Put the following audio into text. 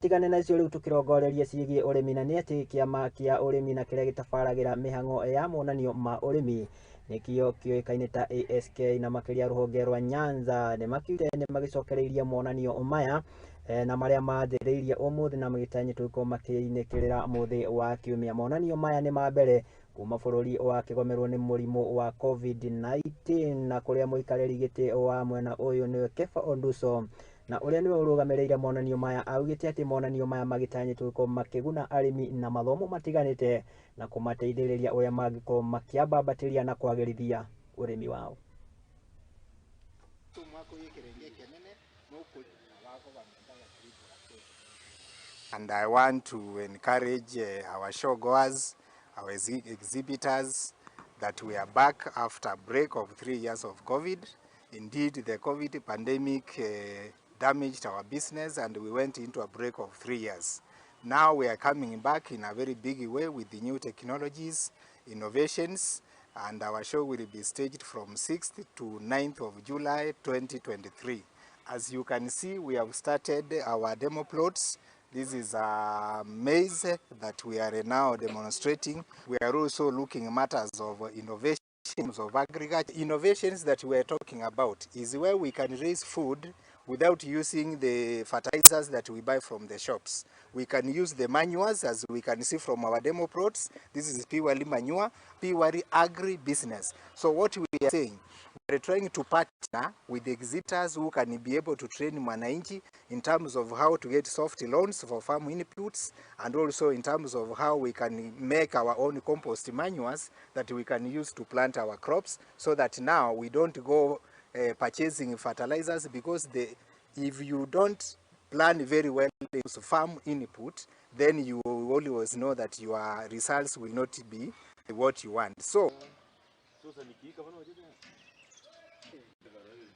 Tigane na icio rĩu tũkĩrongoreria ciĩgiĩ ũrĩmi na nĩ atĩ kĩama kĩa ũrĩmi na kĩrĩa gĩtabaragĩra mĩhang'o ya monanio ma ũrĩmi nĩkĩo kĩũĩkaine ta ASK na makĩria rũhonge rwa Nyanza nĩ makiugĩte nĩ magĩcokereirie monanio maya na marĩa manjĩrĩirie ũmũthĩ na magĩtanyĩtwo gũkorwo makĩinĩkĩrĩra mũthĩ wa kiumia. Monanio maya nĩ ma mbere kuma bũrũri wakĩgomerwo nĩ mũrimũ wa COVID-19 na kũrĩa mũikarĩri gĩtĩ wa mwena ũyũ nĩwe Kepha Onduso na ũrĩa nĩwe ũrũgamĩrĩire monanio maya augĩte atĩ monanio maya magĩtanyĩtwo gũkorwo makĩguna arĩmi na mathomo matiganĩte na kũmateithĩrĩria ũrĩa mangĩkorwo makĩambambatĩria na kwagĩrithia ũrĩmi wao. And I want to encourage our showgoers, our exhibitors, that we are back after a break of 3 years of COVID. Indeed, the COVID pandemic damaged our business and we went into a break of 3 years. Now we are coming back in a very big way with the new technologies, innovations, and our show will be staged from 6th to 9th of July 2023. As you can see, we have started our demo plots. This is a maize that we are now demonstrating. We are also looking matters of innovation of agriculture. Innovations that we are talking about is where we can raise food without using the fertilizers that we buy from the shops. We can use the manures, as we can see from our demo plots. This is purely manure, purely agri business. So what we are saying, we are trying to partner with the exhibitors who can be able to train mwananchi in terms of how to get soft loans for farm inputs, and also in terms of how we can make our own compost manures that we can use to plant our crops, so that now we don't go purchasing fertilizers, because if you don't plan very well the farm input, then you will always know that your results will not be what you want. So